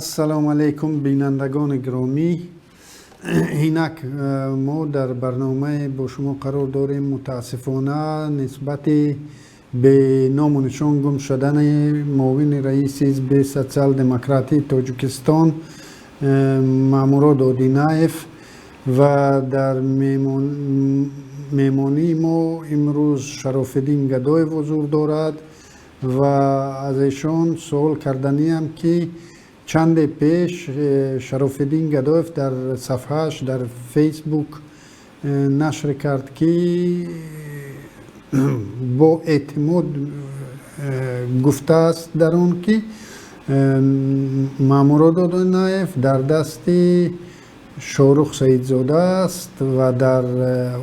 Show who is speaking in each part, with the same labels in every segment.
Speaker 1: Ассалому алайкум, бинандагони гиромӣ. Инак мо дар барномае бо шумо қарор дорем. Мутаассифона, нисбати бе ному нишон гум шудани муовини раиси Ҳизби Социал-демократии Тоҷикистон Маҳмурод Одинаев ва дар меҳмонии мо имрӯз Шарофиддин Гадоев ҳузур дорад ва аз эшон суол карданиам, ки чанде пеш Шарофиддин Гадоев дар сафҳааш дар Фейсбук нашр кард, ки бо эътимод гуфтааст дар он, ки Маҳмурод Одинаев дар дасти Шоҳрух Саидзода аст ва дар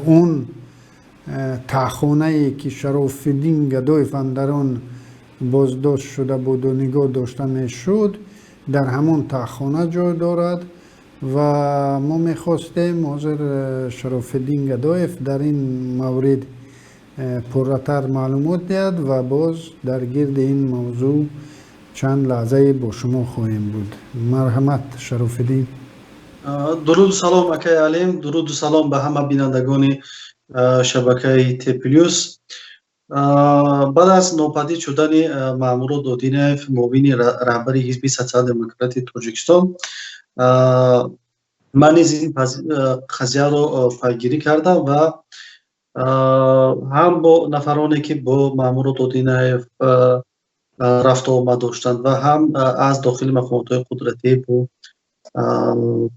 Speaker 1: он таъхонае, ки Шарофиддин Гадоев дар он боздошт шуда буду нигоҳ дошта мешуд, дар ҳамон таъхона ҷой дорад. Ва мо мехостем ҳозир Шарофиддин Гадоев дар ин маврид пурратар маълумот диҳад ва боз дар гирди ин мавзӯъ чанд лаҳзае бо шумо хоҳем буд. Марҳамат, Шарофиддин.
Speaker 2: Дуруду салом, акаи Алим, дуруду салом ба ҳама бинандагони шабакаи Т Плюс. Баъд аз нопадид шудани Маҳмурод Одинаев, муовини раҳбари Ҳизби Социал-демократии Тоҷикистон, ман низ ин қазияро пайгирӣ кардам ва ҳам бо нафароне, ки бо Маҳмурод Одинаев рафтуомад доштанд, ва ҳам аз дохили мақомотҳои қудратӣ бо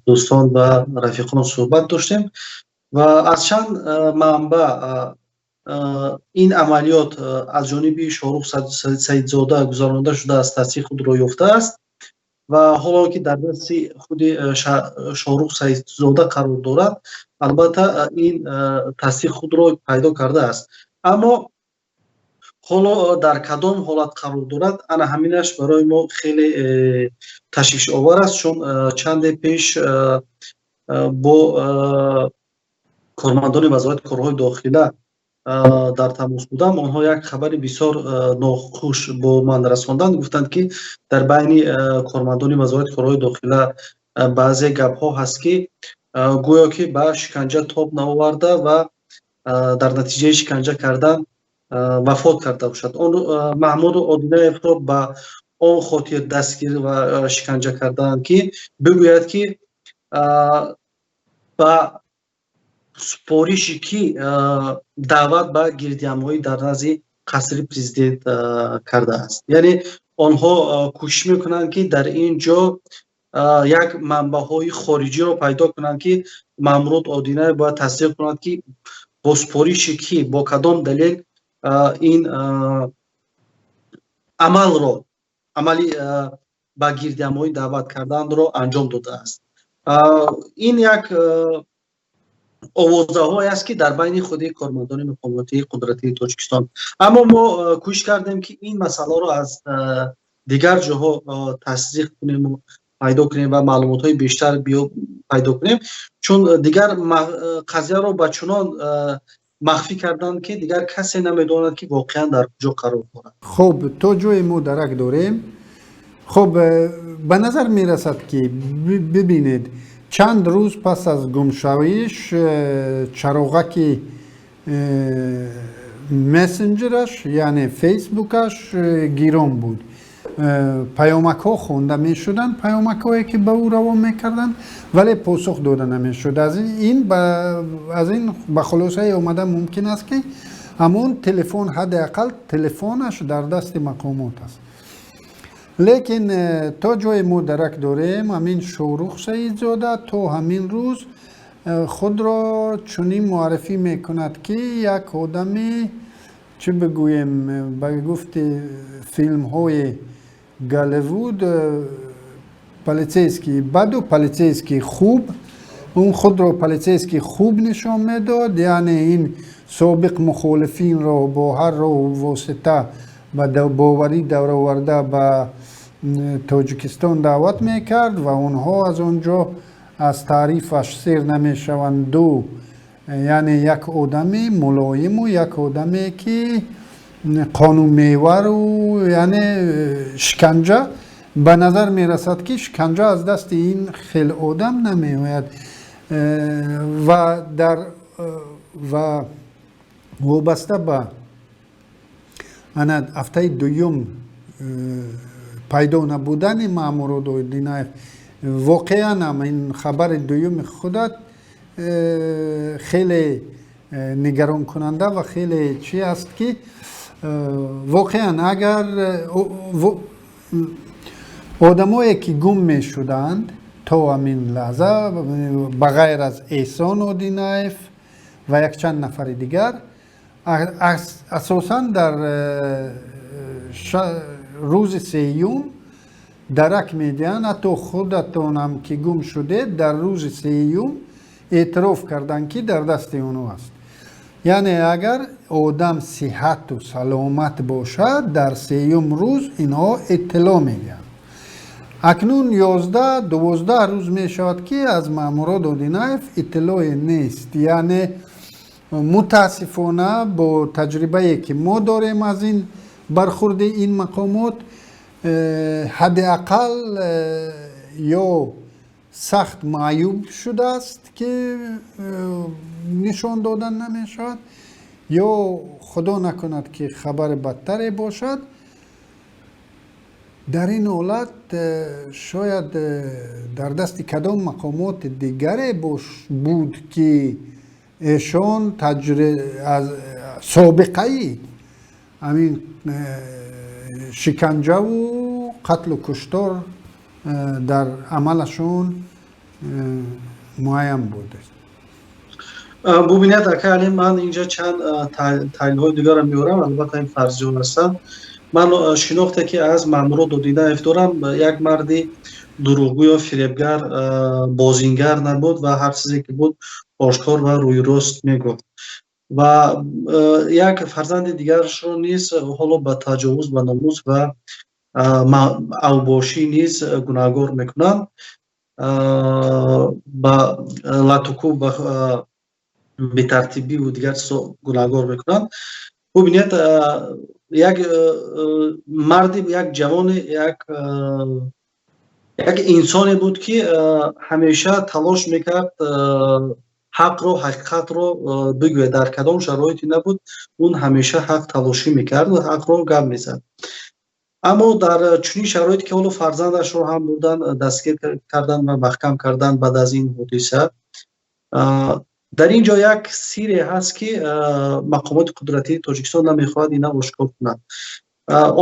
Speaker 2: дӯстон ва рафиқон суҳбат доштем ва аз чанд манбаъ ин амалиёт аз ҷониби Шоҳрух Саидзода гузаронида шудааст, тасдиқ худро ёфтааст. Ва ҳоло ки дар дасти худи Шоҳрух Саидзода қарор дорад, албатта, ин тасдиқ худро пайдо кардааст, аммо ҳоло дар кадом ҳолат қарор дорад, ана ҳаминаш барои мо хеле ташвишовар аст, чун чанде пеш бо кормандони Вазорати корҳои дохила дар тамос будам. Онҳо як хабари бисёр нохуш бо ман расонданд. Гуфтанд, ки дар байни кормандони Вазорати корҳои дохила баъзе гапҳо ҳаст, ки гӯё ки ба шиканҷа тоб наоварда ва дар натиҷаи шиканҷа кардан вафот карда бошад. Он Маҳмуду Одинаевро ба он хотир дастгир ва шиканҷа кардаанд, ки бигӯяд, ки ба супориши кӣ даъват ба гирдиҳамоӣ дар назди қасри президент кардааст. Яъне онҳо кӯшиш мекунанд, ки дар ин ҷо як манбаъҳои хориҷиро пайдо кунанд, ки Маҳмуд Одинаев бояд тасдиқ кунад, ки бо супориши кӣ, бо кадом далел ин амалро, амали ба гирдиҳамоӣ даъват карданро анҷом додааст. Ин як овозаҳое аст, ки дар байни худи кормандони мақомоти қудратии Тоҷикистон. Аммо мо кӯшиш кардем, ки ин масъаларо аз дигар ҷоҳо тасдиқ кунему пайдо кунем ва маълумотҳои бештар пайдо кунем, чун дигар қазияро ба чунон махфӣ карданд, ки дигар касе намедонад, ки воқеан дар куҷо қарор дорад.
Speaker 1: Хуб, то ҷое мо дарак дорем. Хуб, ба назар мерасад, ки бибинед, чанд рӯз пас аз гумшавиш чароғаки мессенҷераш, яъне Фейсбукаш, гирон буд. Паёмакҳо хонда мешуданд, паёмакҳое, ки ба ӯ равон мекарданд, вале посух дода намешуд. Аз ин ба хулосае омада мумкин аст, ки ҳамон телефон, ҳадди ақал телефонаш дар дасти мақомот аст. Лекин то ҷое мо дарак дорем, ҳамин Шоҳрух Саидзода то ҳамин рӯз худро чунин муаррифӣ мекунад, ки як одами, чӣ бигӯем, ба гуфти филмҳои Голливуд, полицейский баду полицейский хуб. Он худро полицейский хуб нишон медод, яъне ин собиқ мухолифинро бо ҳар роҳу восита ба боварӣ дароварда ба Тоҷикистон даъват мекард ва онҳо аз он ҷо аз таърифаш сер намешаванду, яъне як одами мулоиму як одаме, ки қонунмевару, яъне шиканҷа Ба назар мерасад, ки шиканҷа аз дасти ин хел одам намеояд ва дар ва вобаста ба ана ҳафтаи дуюм пайдо набудани Маҳмурод Одинаев, воқеан ҳам ин хабари дуюми худат хеле нигаронкунанда ва хеле чи аст, ки воқеан агар одамое, ки гум мешуданд то ҳамин лаҳза, ба ғайр аз Эҳсон Одинаев ва якчанд нафари дигар, асосан дар рӯзи сеюм дарак медиҳанд. Ҳатто худатонам, ки гум шудед, дар рӯзи сеюм эътироф карданд, ки дар дасти онҳо аст. Яъне агар одам сиҳату саломат бошад, дар сеюм рӯз инҳо иттилоъ медиҳанд. Акнун 11-12 рӯз мешавад, ки аз Маҳмурод Одинаев иттилоъе нест. Яъне мутаассифона, бо таҷрибае, ки мо дорем аз ин бархурди ин мақомот, ҳадди ақал ё сахт маъюб шудааст, ки нишон додан намешавад, ё худо накунад, ки хабари бадтаре бошад. Дар ин ҳолат шояд дар дасти кадом мақомоти дигаре буд, ки эшон аз собиқаи ҳамин шиканҷаву қатлу куштор дар амалашон муайян буд.
Speaker 2: Бубинед, ака Али, ман инҷа чанд таҳлилҳои дигарро меорам. Албатта, ин фарзиён ҳастанд. Ман шинохте, ки аз Маҳмурод Одинаев дорам, як марди дурӯғгӯ ё фиребгар, бозингар набуд ва ҳар чизе ки буд, ошкор ва рӯйрост мегуфт. Ва як фарзанди дигарашро низ ҳоло ба таҷовуз ба номус ва авбошӣ низ гунаҳгор мекунанд, ба латукӯб, ба бетартибиву дигар чизо гунаҳгор мекунанд. Бубинед, як марди, як ҷавоне, як инсоне буд, ки ҳамеша талош мекард ҳақро, ҳақиқатро бигӯяд. Дар кадом шароите набуд, он ҳамеша ҳақ талошӣ мекард ва ҳақро гап мезад. Аммо дар чунин шароите, ки ҳоло фарзандашро ҳам бурдан, дастгир кардан ва маҳкам кардан баъд аз ин ҳодиса, дар ин ҷо як сирре ҳаст, ки мақомоти қудратии Тоҷикистон намехоҳад ина ошкор кунад.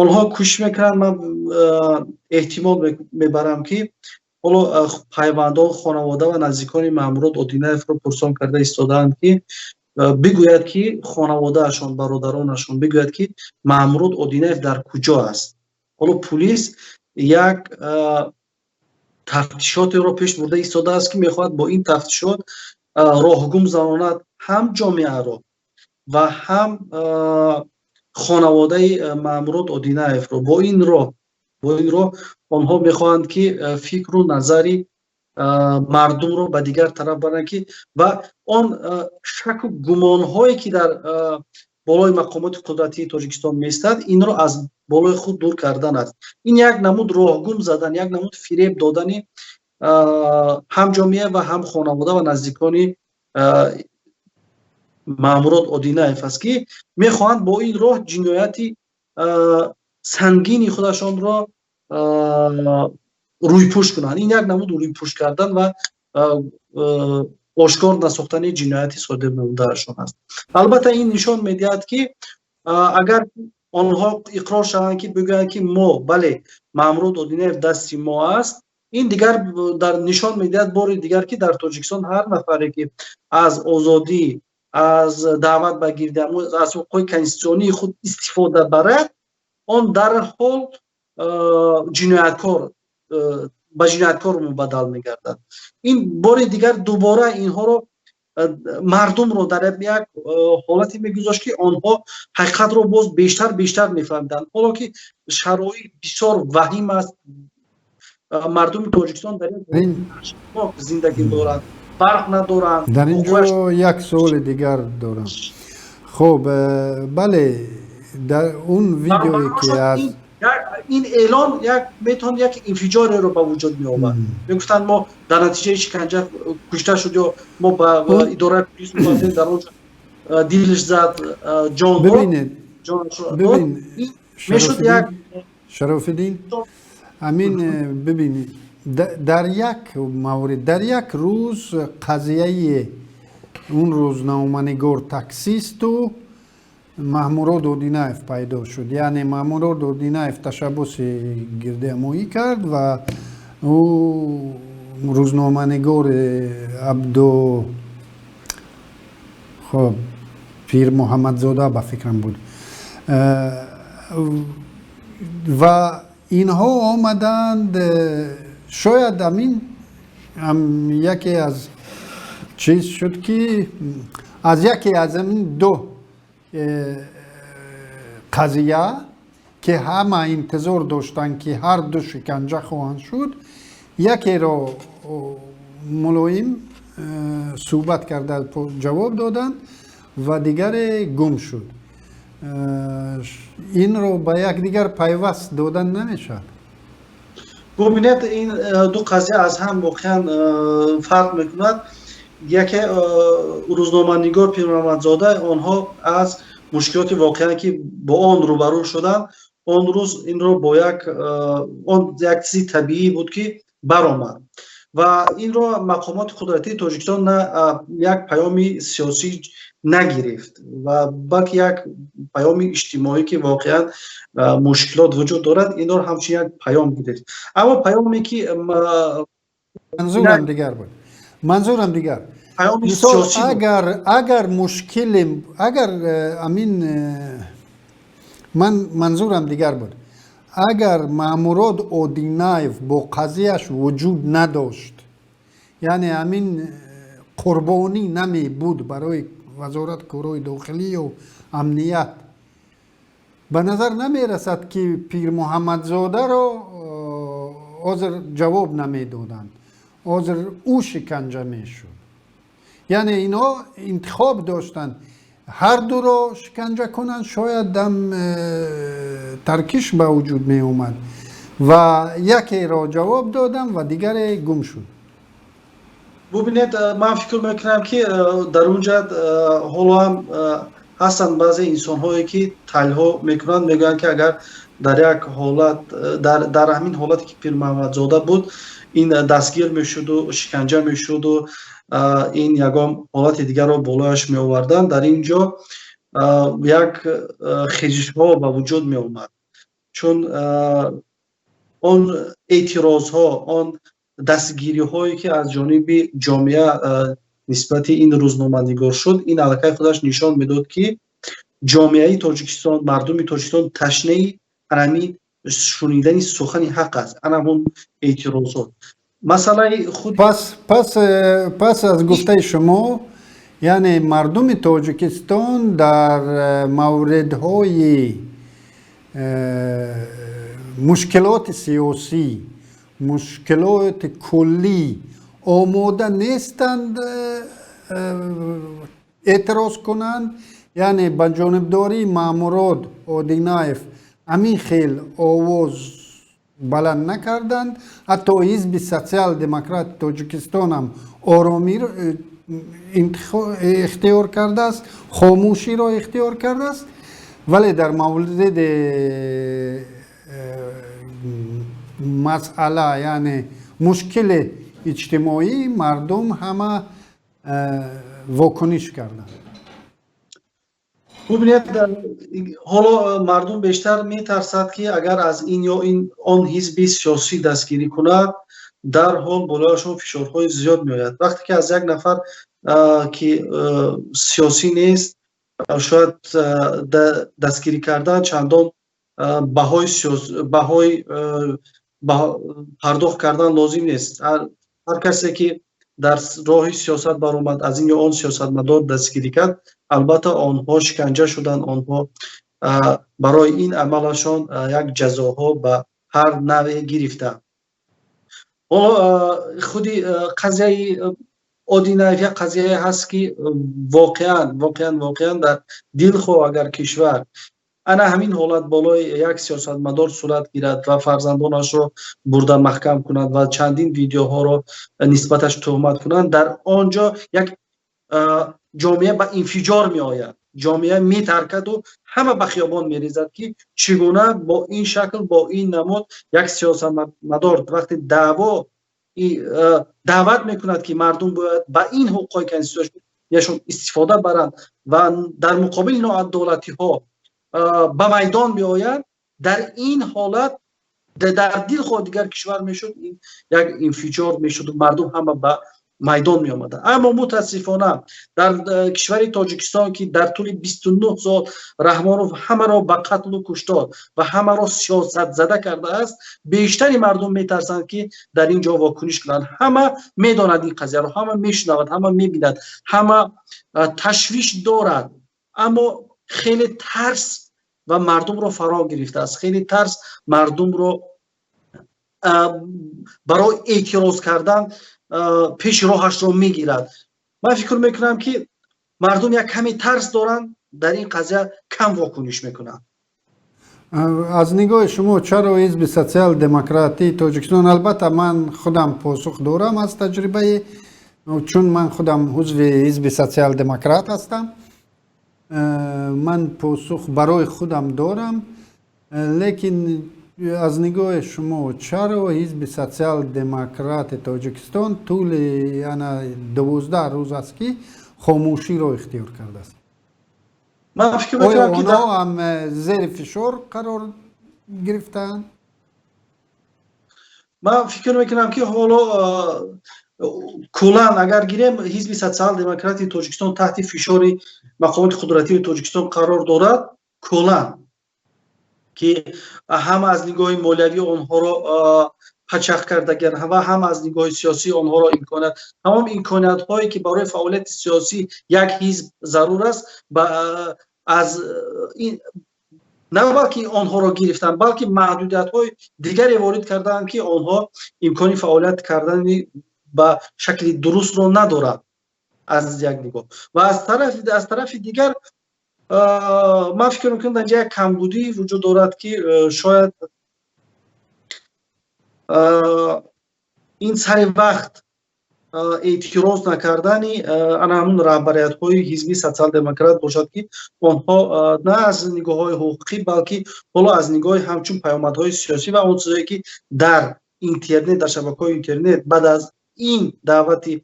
Speaker 2: Онҳо кӯшиш мекунанд. Ман эҳтимол мебарам, ки ҳоло пайвандон, хонавода ва наздикони Маҳмурод Одинаевро пурсон карда истодаанд, ки бигӯяд, ки хонаводаашон, бародаронашон бигӯяд, ки Маҳмурод Одинаев дар куҷо аст. Ҳоло пулис як тафтишотеро пеш бурда истодааст, ки мехоҳад бо ин тафтишот роҳгум занонад ҳам ҷомеаро ва ҳам хонаводаи Маҳмурод Одинаевро. Бо ин роҳ онҳо мехоҳанд, ки фикру назари мардумро ба дигар тараф баранд, ки ва он шаку гумонҳое, ки дар болои мақомоти қудратии Тоҷикистон меистад, инро аз болои худ дур кардан аст. Ин як намуд роҳгум задан, як намуд фиреб додани ҳам ҷомеа ва ҳам хонавода ва наздикони Маҳмурод Одинаев аст, ки мехоҳанд бо ин роҳ ҷинояти сангини худашонро рӯйпӯш кунанд. Ин як намуд рӯйпӯш кардан ва ошкор насохтани ҷинояти содир намудаашон аст. Албатта, ин нишон медиҳад, ки агар онҳо иқрор шаванд, ки бигӯянд, ки мо, бале, Маҳмурод Одинаев дасти мо аст, ин дигар дар нишон медиҳад бори дигар, ки дар Тоҷикистон ҳар нафаре, ки аз озодӣ, аз даъват ба гирдиҳамоӣ, аз ҳуқуқҳои конститутсионии худ истифода барад, он дарҳол ҷинояткор, ба ҷинояткор мубаддал мегардад. Ин бори дигар дубора инҳоро, мардумро дар як ҳолате мегузошт, ки онҳо ҳақиқатро боз бештар бештар мефаҳмиданд. Ҳоло ки шароит бисёр ваҳим аст, мардуми Тоҷикистон дар як зиндагӣ доранд, барқ надоранд.
Speaker 1: Дар ин ҷо як суоли дигар дорам. Хуб, бале, дар он видеое, ки аз
Speaker 2: Ин эълон як метавон як инфиҷореро ба вуҷуд меовард. Мегуфтанд, мо дар натиҷаи шиканҷа кушта шуд ё мо ба идораи полис омадем, дар он ҷо дилш зад, ҷон дод. Мешуд як
Speaker 1: Шарофиддин, амин, бибинед, дар як маврид, дар як рӯз қазияи он рӯзноманигор таксисту Маҳмурод Одинаев пайдо шуд. Яъне Маҳмурод Одинаев ташаббуси гирдиҳамоӣ кард ва ӯ рӯзноманигори Абду, хоб, Пирмуҳаммадзода, ба фикрам, буд ва инҳо омаданд. Шояд амин яке аз чиз шуд, ки аз яке аз амин ду қазия, ки ҳама интизор доштанд, ки ҳар ду шиканҷа хоҳанд шуд, якеро мулоим суҳбат карда ҷавоб доданд ва дигаре гум шуд. Инро ба якдигар пайваст додан намешавад.
Speaker 2: Бубинед, ин ду қазия аз ҳам воқеан фарқ мекунад. Яке рӯзноманигор Пирмуҳаммадзода, онҳо аз мушкилоти воқеан, ки бо он рӯбарӯ шуданд он рӯз, инро бо як он як чизи табиӣ буд, ки баромад ва инро мақомоти қудратии Тоҷикистон на як паёми сиёсӣ нагирифт ва балки як паёми иҷтимоӣ, ки воқеан мушкилот вуҷуд дорад, инро ҳамчун як паём гирифт. Аммо паёме ки
Speaker 1: Манзурам дигар буд, манзурам дигар. Мисол, агар мушкили, агар амин, ман манзурам дигар буд. Агар Маҳмурод Одинаев бо қазияш вуҷуд надошт, яъне ҳамин қурбонӣ намебуд барои Вазорати корҳои дохилӣ ё амният, ба назар намерасад, ки Пирмуҳаммадзодаро ҳозир ҷавоб намедоданд, ҳозир ӯ шиканҷа мешуд. Яъне инҳо интихоб доштанд, ҳар дуро шиканҷа кунанд, шояд дам таркиш ба вуҷуд меомад, ва якеро ҷавоб додам ва дигаре гум шуд.
Speaker 2: Бубинед, ман фикр мекунам, ки дар он ҷа ҳоло ҳам ҳастанд баъзе инсонҳое, ки таҳлилҳо мекунанд, мегӯянд, ки агар дар як ҳолат, дар ҳамин ҳолате, ки Пирмуҳаммадзода буд, ин дастгир мешуду шиканҷа мешуду ин ягон ҳолати дигарро болояш меоварданд, дар ин ҷо як хезишҳо ба вуҷуд меомад, чун он эътирозҳо, он дастгириҳое, ки аз ҷониби ҷомеа нисбати ин рӯзноманигор шуд, ин аллакай худаш нишон медод, ки ҷомеаи Тоҷикистон, мардуми Тоҷикистон ташнаи анами шунидани сухани ҳақ аст, ана ҳамон эътирозот. Масъалаи худ
Speaker 1: Пас аз гуфтаи шумо, яъне мардуми Тоҷикистон дар мавридҳои мушкилоти сиёсӣ, мушкилоти куллӣ омода нестанд эътироз кунанд, яъне ба ҷонибдории Маҳмурод Одинаев ҳамин хел овоз баланд накарданд. Ҳатто Ҳизби Социал Демократи Тоҷикистонам оромиро ихтиёр кардааст, хомӯширо ихтиёр кардааст, вале дар мавриди масъала, яъне мушкили иҷтимоӣ, мардум ҳама вокуниш карданд.
Speaker 2: Бубинед, ҳоло мардум бештар метарсад, ки агар аз ин ё ин он ҳизби сиёсӣ дастгирӣ кунад, дарҳол болояшон фишорҳои зиёд меояд. Вақте ки аз як нафар, ки сиёсӣ нест, шояд дастгирӣ кардан чандон баҳои пардохт кардан лозим нест. Ҳар касе, ки дар роҳи сиёсат баромад, аз ин ё он сиёсатмадор дастгирӣ кард, албатта онҳо шиканҷа шуданд, онҳо барои ин амалашон як ҷазоҳо ба ҳар навъе гирифтанд. Ҳоло худи қазияи Одинаев як қазияе ҳаст, ки воқеан, воқеан, воқеан дар дилхоҳ агар кишвар Ана ҳамин ҳолат болои як сиёсатмадор сурат гирад ва фарзандонашро бурда маҳкам кунад ва чандин видеоҳоро нисбаташ туҳмат кунанд, дар он ҷо як ҷомеа ба инфиҷор меояд, ҷомеа метаркаду ҳама ба хиёбон мерезад, ки чӣ гуна бо ин шакл, бо ин намуд як сиёсатмадор вақте даъват мекунад, ки мардум бояд ба ин ҳуқуқҳои конститутсияшон истифода баранд ва дар муқобили ноадолатиҳо ба майдон биёянд. Дар ин ҳолат дар дилхоҳ дигар кишвар мешуд, як инфиҷор мешуду мардум ҳама ба майдон меомаданд. Аммо мутаассифона дар кишвари Тоҷикистон, ки дар тӯли 29 сол Раҳмонов ҳамаро ба қатлу куштор ва ҳамаро сиёсатзада кардааст, бештари мардум метарсанд, ки дар ин ҷо вокуниш кунанд. Ҳама медонад ин қазияро, ҳама мешунавад, ҳама мебинад, ҳама ташвиш дорад, аммо хеле тарс ва мардумро фаро гирифтааст, хеле тарс мардумро барои эътироз кардан пеши роҳашро мегирад. Ман фикр мекунам, ки мардум як каме тарс доранд, дар ин қазия кам вокуниш мекунанд.
Speaker 1: Аз нигоҳи шумо, чаро Ҳизби Социал-демократии Тоҷикистон, албатта ман худам посух дорам аз таҷрибаи, чун ман худам узви Ҳизби Социал-демократ ҳастам, ман посух барои худам дорам, лекин аз нигоҳи шумо, чаро Ҳизби Социал-демократи Тоҷикистон тӯли ана 12 рӯз аст, ки хомӯширо ихтиёр кардааст?
Speaker 2: Ман фикр
Speaker 1: оё
Speaker 2: мекунам, ки
Speaker 1: онҳо ҳам зери фишор қарор гирифтаанд?
Speaker 2: Ман фикр мекунам, ки ҳоло куллан агар гирем, Ҳизби Социал-демократии Тоҷикистон таҳти фишори мақомоти қудратии Тоҷикистон қарор дорад куллан, ки ҳам аз нигоҳи молиявӣ онҳоро пачақ кардагианд ва ҳам аз нигоҳи сиёсӣ онҳоро имконият, тамом имкониятҳое, ки барои фаъолияти сиёсӣ як ҳизб зарур аст, аз на балки онҳоро гирифтанд, балки маҳдудиятҳои дигаре ворид кардаанд, ки онҳо имкони фаъолият кардани ба шакли дурустро надоранд аз як нигоҳ ва аз тарафи дигар ман фикр мекунам, дар инҷа як камбудӣ вуҷуд дорад, ки шояд ин сари вақт эътироз накардани ана ҳамун раҳбариятҳои Ҳизби Социал-демократ бошад, ки онҳо на аз нигоҳҳои ҳуқуқӣ, балки ҳоло аз нигоҳи ҳамчун паёмадҳои сиёсӣ ва он чизое, ки дар интернет, дар шабакаҳои интернет баъд аз ин даъвати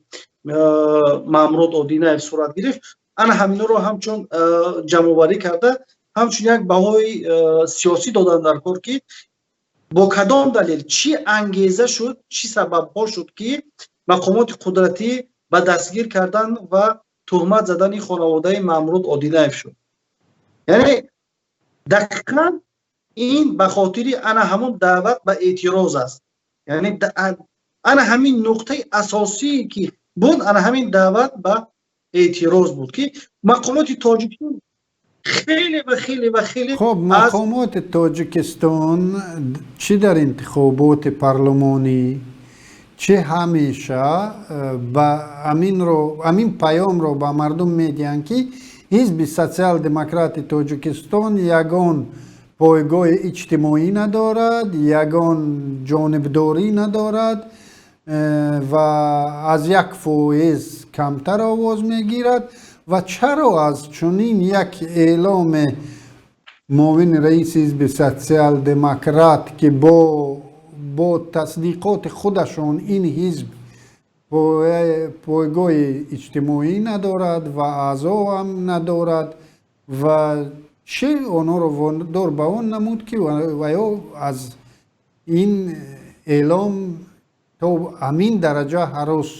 Speaker 2: Маҳмурод Одинаев сурат гирифт, ана ҳаминҳоро ҳамчун ҷамъоварӣ карда, ҳамчун як баҳои сиёсӣ додан дар кор, ки бо кадом далел, чӣ ангеза шуд, чӣ сабабҳо шуд, ки мақомоти қудратӣ ба дастгир кардан ва туҳмат задани хонаводаи Маҳмуд Одинаев шуд. Яъне дақиқан ин ба хотири ана ҳамон даъват ба эътироз аст. Яъне ана ҳамин нуқтаи асосие, ки буд, ана ҳамин даъват ба эътироз буд, ки мақомоти Тоҷикистон хеле ва хеле ва хеле
Speaker 1: Хуб, мақомоти Тоҷикистон чӣ дар интихоботи парлумонӣ, чӣ ҳамеша ба амин паёмро ба мардум медиҳанд, ки Ҳизби Социал-демократи Тоҷикистон ягон пойгоҳи иҷтимоӣ надорад, ягон ҷонибдорӣ надорад ва аз 1% камтар овоз мегирад. Ва чаро аз чунин як эъломи муовини раиси Ҳизби Социал-демократ, ки бо тасдиқоти худашон ин ҳизб пойгоҳи иҷтимоӣ надорад ва аъзо ҳам надорад, ва чӣ онҳоро водор ба он намуд, ки ва ё аз ин эълом то ҳамин дараҷа ҳарос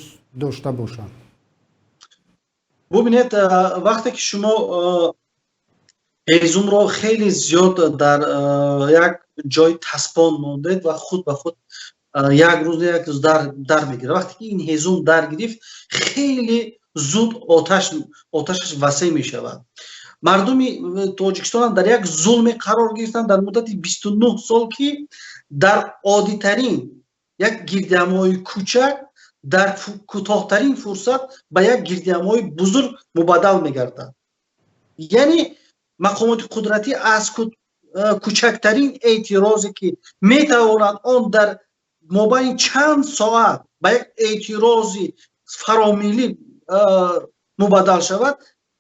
Speaker 1: дошта бошанд?
Speaker 2: Бубинед, вақте ки шумо ҳезумро хеле зиёд дар як ҷой таспон мондед ва худ ба худ як рӯз, як рӯз дар мегирад. Вақте ки ин ҳезум дар гирифт, хеле зуд оташаш васеъ мешавад. Мардуми Тоҷикистонам дар як зулме қарор гирифтанд дар муддати 29 сол, ки дар оддитарин як гирдиҳамои кӯчак дар кӯтоҳтарин фурсат ба як гирдиҳамои бузург мубаддал мегардад. Яъне Мақомоти қудратӣ аз кӯчактарин эътирозе, ки метавонад он дар мобайни чанд соат ба як эътирози фаромиллӣ мубаддал шавад,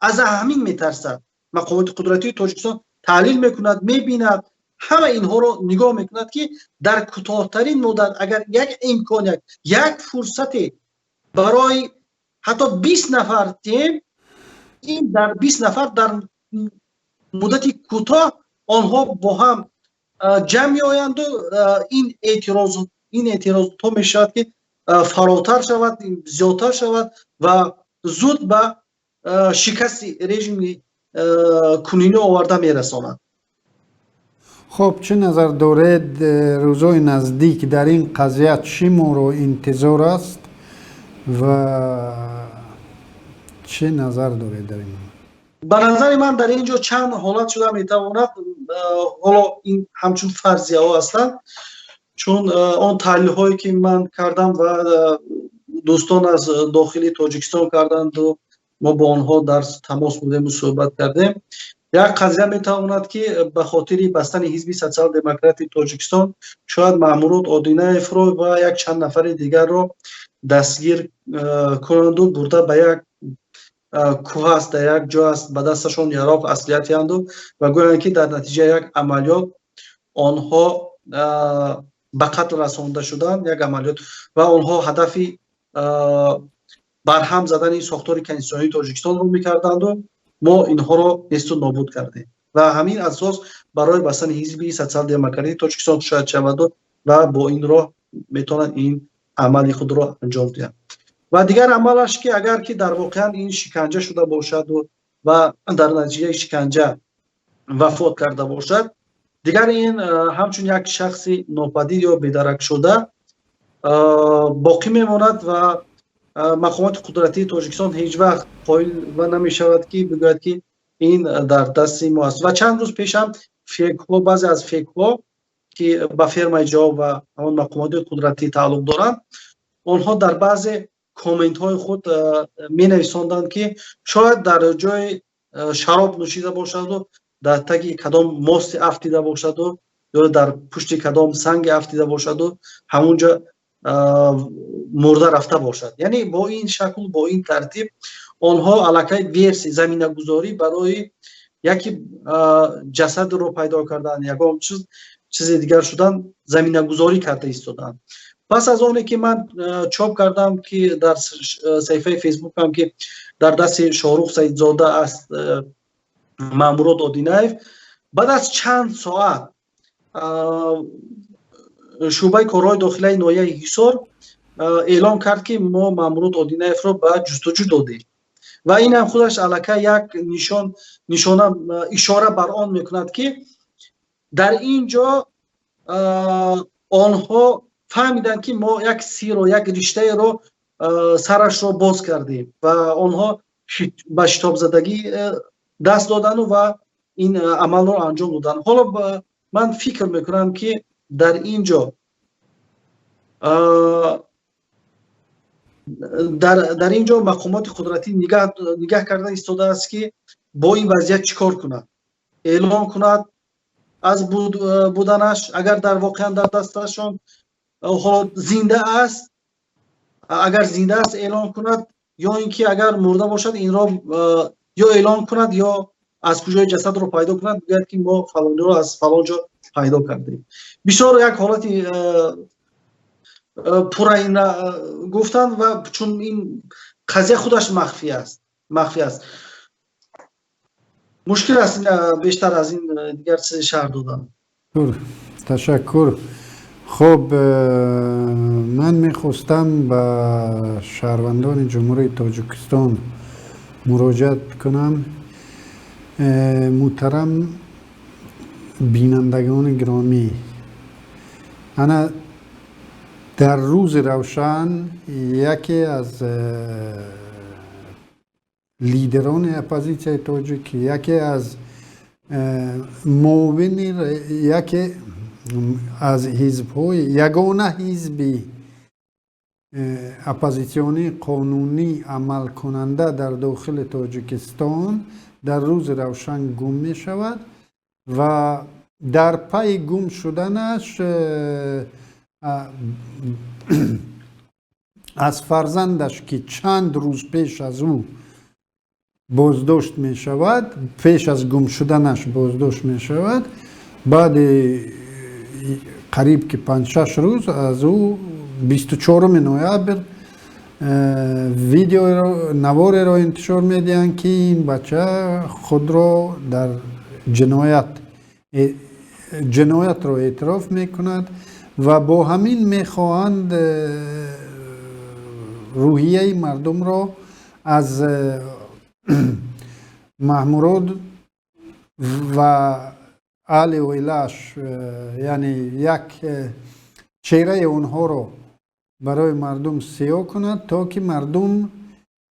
Speaker 2: аз ҳамин метарсад. Мақомоти қудратии Тоҷикистон таҳлил мекунад, мебинад, ҳама инҳоро нигоҳ мекунад, ки дар кӯтоҳтарин муддат агар як имконият, як фурсате барои ҳатто 20 нафар тем, ин дар 20 нафар дар муддати кӯтоҳ онҳо бо ҳам ҷамъ меоянду ин эътироз то мешавад, ки фаротар шавад, зиёдтар шавад ва зуд ба шикасти режими кунунӣ оварда мерасонад.
Speaker 1: Хуб, чӣ назар доред, рӯзҳои наздик дар ин қазия чӣ моро интизор аст ва чӣ назар доред дар ин?
Speaker 2: Ба назари ман, дар ин ҷо чанд ҳолат шуда метавонад. Ҳоло ин ҳамчун фарзияҳо ҳастанд, чун он таҳлилҳое, ки ман кардам ва дӯстон аз дохили Тоҷикистон карданду мо бо онҳо дар тамос будему суҳбат кардем, як қазия метавонад, ки ба хотири бастани Ҳизби Социал-демократи Тоҷикистон шояд Маҳмурод Одинаевро ва як чанд нафари дигарро дастгир кунанду бурда ба як кӯҳ аст, дар як ҷо аст, ба дасташон яроқ, аслиҳа диҳанду ва гӯянд, ки дар натиҷаи як амалиёт онҳо ба қатл расонда шуданд, як амалиёт, ва онҳо ҳадафи барҳам задани сохтори конститутсионии Тоҷикистонро мекарданду мо инҳоро несту нобуд кардем. Ва ҳамин асос барои бастани Ҳизби Социал-демократии Тоҷикистон шояд шаваду ва бо ин роҳ метавонанд ин амали худро анҷом диҳанд. Ва дигар амалаш, ки агар ки дар воқеан ин шиканҷа шуда бошаду ва дар натиҷаи шиканҷа вафот карда бошад, дигар ин ҳамчун як шахси нопадид ё бедаракшуда боқӣ мемонад ва мақомоти қудратии Тоҷикистон ҳеҷ вақт қоил ва намешавад, ки бигӯяд, ки ин дар дасти мо аст. Ва чанд рӯз пешам фейкҳо, баъзе аз фейкҳо, ки ба фермаи ҷавоб ва ҳамон мақомоти қудратӣ тааллуқ доранд, онҳо дар баъзе комментҳои худ менависонданд, ки шояд дар ҷои шароб нӯшида бошаду дар таги кадом мосте афтида бошаду ё дар пушти кадом санге афтида бошаду ҳамунҷо мурда рафта бошад. Яъне бо ин шакл, бо ин тартиб онҳо аллакай версия, заминагузорӣ барои яке ҷасадро пайдо кардан, ягон чизи дигар шудан заминагузорӣ карда истоданд. Пас аз оне ки ман чоп кардам, ки дар саҳифаи Фейсбукам, ки дар дасти Шоҳрух Саидзода аст Маҳмурод Одинаев, баъд аз чанд соат шӯъбаи корҳои дохилаи ноҳияи Ҳисор эълон кард, ки мо Маҳмурод Одинаевро ба ҷустуҷӯ додем. Ва инам худаш аллакай як нишон, нишона, ишора бар он мекунад, ки дар ин ҷо онҳо фаҳмиданд, ки мо як сирро, як риштаеро сарашро боз кардем ва онҳо ба шитобзадагӣ даст додану ва ин амалро анҷом доданд. Ҳоло ман фикр мекунам, ки дар ин ҷо дар ин ҷо мақомоти қудратӣ нигаҳ карда истодааст, ки бо ин вазъият чӣ кор кунад: эълон кунад аз буданаш, агар дар воқеан дар дасташон ҳоло зинда аст, агар зинда аст, эълон кунад, ё ин ки агар мурда бошад, инро ё эълон кунад, ё аз куҷои ҷасадро пайдо кунад, бигӯяд, ки мо фалониро аз фалон ҷо пайдо кардем. Бисёр як ҳолати пурра ин гуфтанд ва чун ин қазия худаш махфӣ аст, махфӣ аст, мушкил аст бештар аз ин дигар чизе шарҳ додан.
Speaker 1: Ташаккур. Хуб, ман мехостам ба шаҳрвандони Ҷумҳурии Тоҷикистон муроҷиат кунам. Муҳтарам бинандагони гиромӣ, ана дар рӯзи равшан яке аз лидерони оппозитсияи тоҷик, яке аз муовини яке аз ҳизбҳои, ягона ҳизби оппозитсионии қонунӣ амалкунанда дар дохили Тоҷикистон. Дар рӯзи равшан гум мешавад ва дар пайи гум шуданаш аз фарзандаш, ки чанд рӯз пеш аз ӯ боздошт мешавад, пеш аз гум шуданаш боздошт мешавад, баъди қариб ки 5-6 рӯз аз ӯ 24 ноябр видеоро, навореро интишор медиҳанд, ки ин бача худро дар ҷиноятро эътироф мекунад ва бо ҳамин мехоҳанд рӯҳияи мардумро аз Маҳмурод ва аҳли оилааш, яъне як чеҳраи онҳоро барои мардум сиёҳ кунад, то ки мардум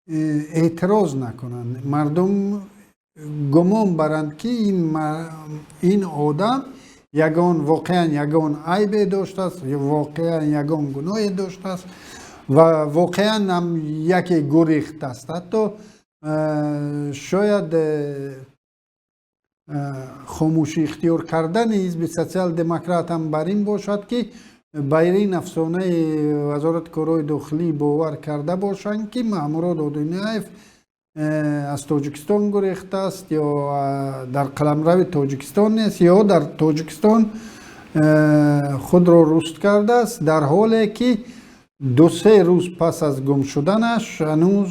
Speaker 1: эътироз накунанд, мардум гумон баранд, ки ин одам ягон воқеан ягон айбе доштааст, воқеан ягон гуноҳе доштааст ва воқеан ҳам яке гурехтааст. Ҳатто шояд хомӯшӣ ихтиёр кардани ҳизби Социал-демократ ҳам бар ин бошад, ки ба ин афсонаи Вазорати корҳои дохилӣ бовар карда бошанд, ки Маҳмурод Одинаев аз Тоҷикистон гурехтааст ё дар қаламрави Тоҷикистон нест ё дар Тоҷикистон худро руст кардааст, дар ҳоле ки 2-се рӯз пас аз гум шуданаш ҳанӯз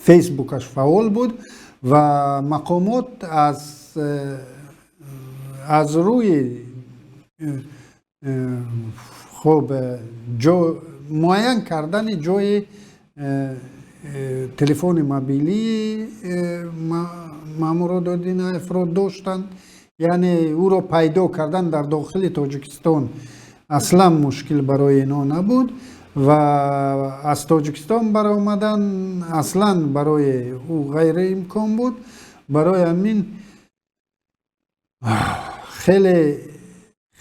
Speaker 1: Фейсбукаш фаъол буд ва мақомот аз рӯи хуб муайян кардани ҷои телефони мобилии Маҳмурод Одинаевро доштанд, яъне ӯро пайдо кардан дар дохили Тоҷикистон аслан мушкил барои инҳо набуд ва аз Тоҷикистон баромадан аслан барои ӯ ғайриимкон буд. Барои ҳамин хеле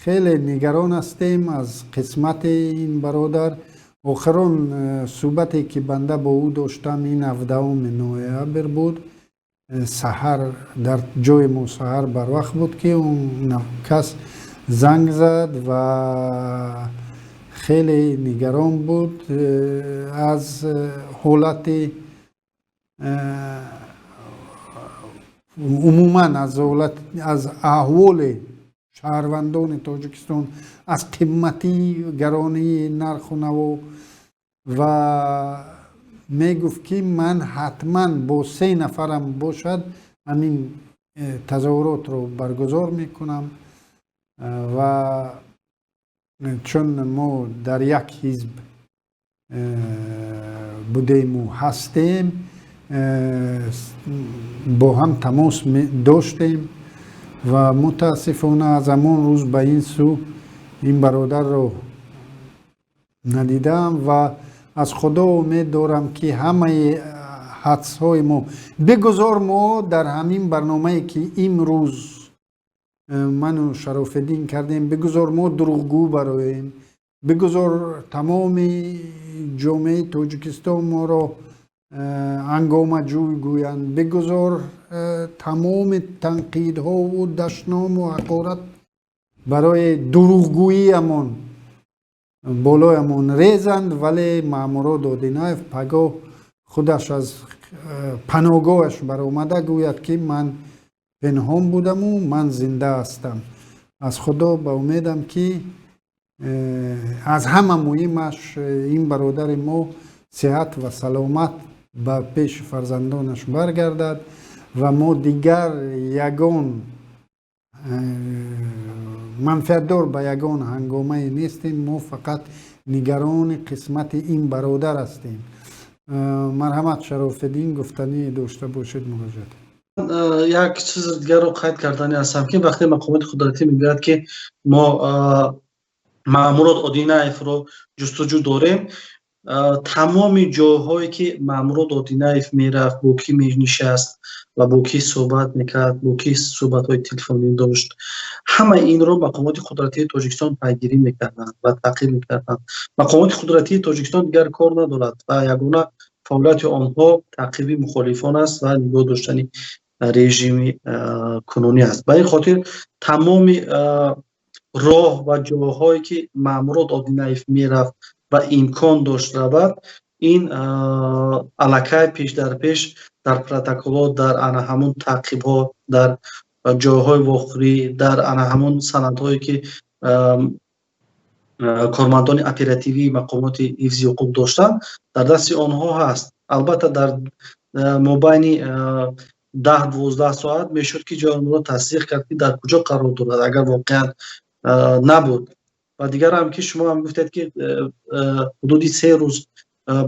Speaker 1: хеле нигарон ҳастем аз қисмати ин бародар. Охирон суҳбате, ки банда бо ӯ доштам, ин 17 ноябр буд. Саҳар, дар ҷои мо саҳар барвақт буд, ки он кас занг зад ва хеле нигарон буд аз ҳолати умуман, аз ҳолат, аз аҳволи шаҳрвандони Тоҷикистон, аз қиматии гаронии нарху наво ва мегуфт, ки ман ҳатман бо се нафарам бошад, ҳамин тазоҳуротро баргузор мекунам. Ва чун мо дар як ҳизб будему ҳастем, бо ҳам тамос доштем ва мутаассифона аз ҳамон рӯз ба ин сӯ ин бародарро надидаам ва аз Худо умед дорам, ки ҳамаи ҳадсҳои мо, бигузор мо дар ҳамин барномае, ки имрӯз ману Шарофиддин кардем, бигузор мо дурӯғгӯ бароем, бигузор тамоми ҷомеаи Тоҷикистон моро ҳангомаҷӯй гӯянд, бигузор тамоми танқидҳову дашному ҳақорат барои дурӯғгӯиямон болоямон резанд, вале Маҳмурод Одинаев пагоҳ худаш аз паноҳгоҳаш баромада гӯяд, ки ман пинҳон будаму ман зинда ҳастам. Аз Худо ба умедам, ки аз ҳама муҳимаш ин бародари мо сиҳат ва саломат ба пеши фарзандонаш баргардад ва мо дигар ягон манфиатдор ба ягон ҳангомае нестем, мо фақат нигарони қисмати ин бародар ҳастем. Марҳамат, Шарофиддин, гуфтанӣ дошта бошед, муроҷиат.
Speaker 2: Як чизи дигарро қайд кардани ҳастам, ки вақте мақомоти қудратӣ мегӯяд, ки мо Маъмурод Одинаевро ҷустуҷӯ дорем, тамоми ҷойҳое, ки Маъмурод Одинаев мерафт, бо кӣ менишаст ва бо кӣ суҳбат мекард, бо кӣ суҳбатҳои телефонӣ дошт, ҳамаи инро мақомоти қудратии Тоҷикистон пайгирӣ мекарданд ва таъқиб мекарданд. Мақомоти қудратии Тоҷикистон дигар кор надорад ва ягона Фаъолияти онҳо таъқиби мухолифон аст ва нигоҳ доштани режими кунунӣ аст. Ба ин хотир тамоми роҳ ва ҷойҳое ки Маҳмурод Одинаев мерафт ва имкон дошт равад, ин аллакай пеш дар пеш дар протоколҳо, дар ана ҳамун таъқибҳо, дар ҷойҳои вохӯрӣ, дар ана ҳамун санадҳое ки кормандони оперативии мақомоти ҳифзи ҳуқуқ доштанд, дар дасти онҳо ҳаст. Албатта, дар мобайни 10-12 соат мешуд ки ҷои онро тасдиқ кард, ки дар куҷо қарор дорад, агар воқеан набуд. Ва дигарам ки шумо ҳам гуфтед, ки ҳудуди 3 рӯз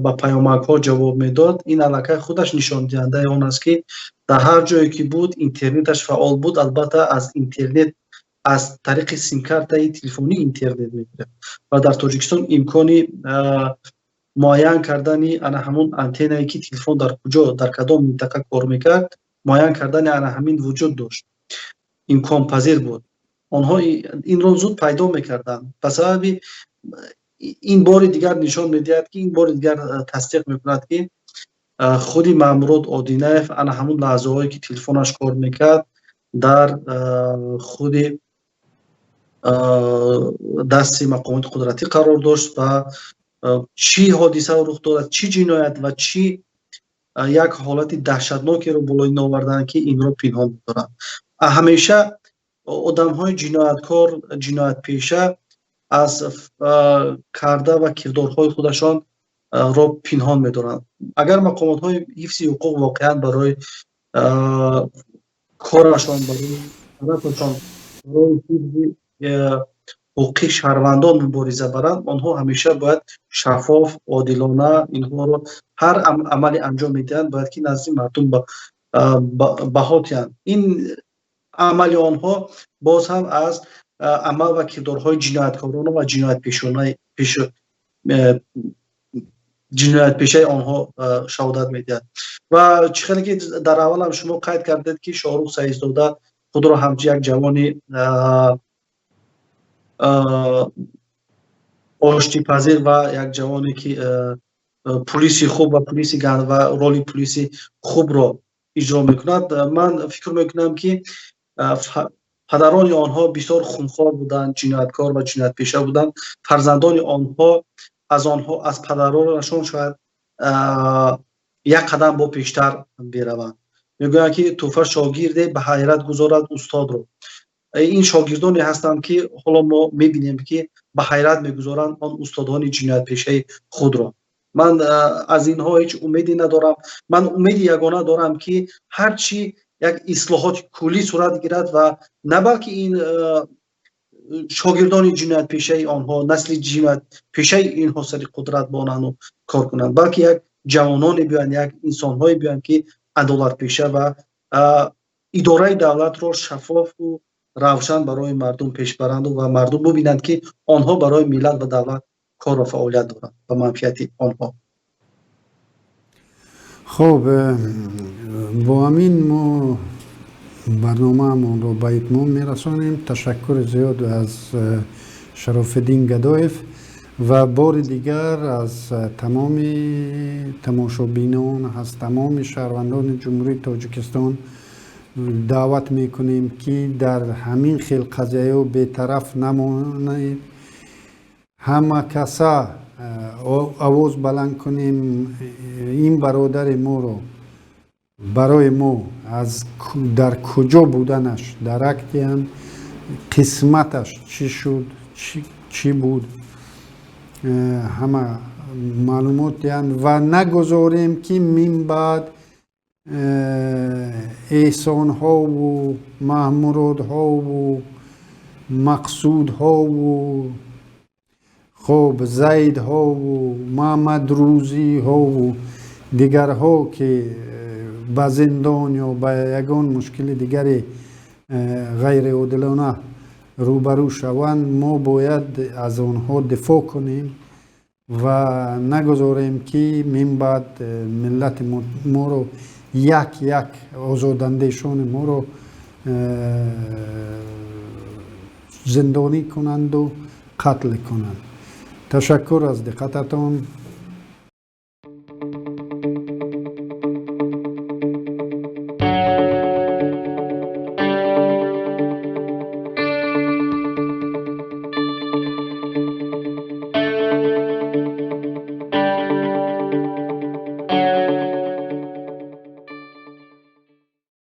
Speaker 2: ба паёмакҳо ҷавоб медод, ин аллакай худаш нишондиҳандаи он аст, ки дар ҳар ҷое ки буд, интернеташ фаъол буд. Албатта, аз интернет, аз тариқи симкартаи телефонӣ интернет мегирифт ва дар Тоҷикистон имкони муайян кардани ана ҳамун антеннае, ки телефон дар куҷо, дар кадом минтақа кор мекард, муайян кардани ана ҳамин вуҷуд дошт, имконпазир буд. Онҳо инро зуд пайдо мекарданд. Ба сабаби ин бори дигар нишон медиҳад, ки ин бори дигар тасдиқ мекунад, ки худи Маҳмурод Одинаев ана ҳамун лаҳзаҳое ки телефонаш кор мекард, дар худи дасти мақомоти қудратӣ қарор дошт ва чӣ ҳодиса рух дорад, чӣ ҷиноят ва чӣ як ҳолати даҳшатнокеро болои ин оварданд, ки инро пинҳон медоранд. Ҳамеша одамҳои ҷинояткор, ҷиноятпеша аз карда ва кирдорҳои худашон ро пинҳон медоранд. Агар мақомотҳои ҳифзи ҳуқуқ воқеан барои корашон, барои ҳадафашон, барои ҳифзи ҳуқуқи шаҳрвандон мубориза баранд, онҳо ҳамеша бояд шаффоф, одилона инҳоро ҳар амале анҷом медиҳанд, бояд ки назди мардум баҳо диҳанд. Ин амали онҳо боз ҳам аз амал ва кирдорҳои ҷинояткорона ва ҷиноятпешаи онҳо шаҳодат медиҳад. Ва чӣ хеле ки дар аввалам шумо қайд кардед, ки Шоҳрух Саидзода худро ҳамчун як ҷавони оштипазир ва як ҷавоне ки пулиси хуб ва пулиси ган ва роли пулиси хубро иҷро мекунад, ман фикр мекунам, ки падарони онҳо бисёр хунхор буданд, ҷинояткор ва ҷиноятпеша буданд. Фарзандони онҳо аз онҳо, аз падаронашон шояд як қадам бо пештар бераванд. Мегӯянд, ки тӯҳфа шогирде ба ҳайрат гузорад устодро. Ин шогирдоне ҳастанд, ки ҳоло мо мебинем, ки ба ҳайрат мегузоранд он устодони ҷиноятпешаи худро. Ман аз инҳо ҳеҷ умеде надорам. Ман умеди ягона дорам, ки ҳарчи як ислоҳоти куллӣ сурат гирад ва на балки ин шогирдони ҷиноятпешаи онҳо, насли ҷиноятпешаи инҳо сари қудрат бонанду кор кунанд, балки як ҷавононе биёянд, як инсонҳое биёянд, ки адолатпеша ва идораи давлатро шаффофу равшан барои мардум пеш баранду ва мардум бубинанд, ки онҳо барои миллат ва давлат кор ва фаъолият доранд ба манфиати онҳо.
Speaker 1: Хуб, бо ҳамин мо барномаамонро ба итмом мерасонем. Ташаккури зиёд аз Шарофиддин Гадоев ва бори дигар аз тамоми тамошобинон, аз тамоми шаҳрвандони Ҷумҳурии Тоҷикистон даъват мекунем, ки дар ҳамин хел қазияҳо бетараф намонед. Ҳама каса овоз баланд кунем, ин бародари моро барои мо аз дар куҷо буданаш дарак диҳанд, қисматаш чӣ шуд, чӣ буд, ҳама маълумот диҳанд ва нагузорем, ки мин баъд Эҳсонҳову Маҳмуродҳову Мақсудҳову, хуб, Зайдҳову Маҳмадрӯзиҳову дигарҳо, ки ба зиндон ё ба ягон мушкили дигаре ғайриодилона рӯбарӯ шаванд, мо бояд аз онҳо дифоъ кунем ва нагузорем, ки мин баъд миллати моро як як озодандешони моро зиндонӣ кунанду қатл кунанд. Ташаккур аз диққататон.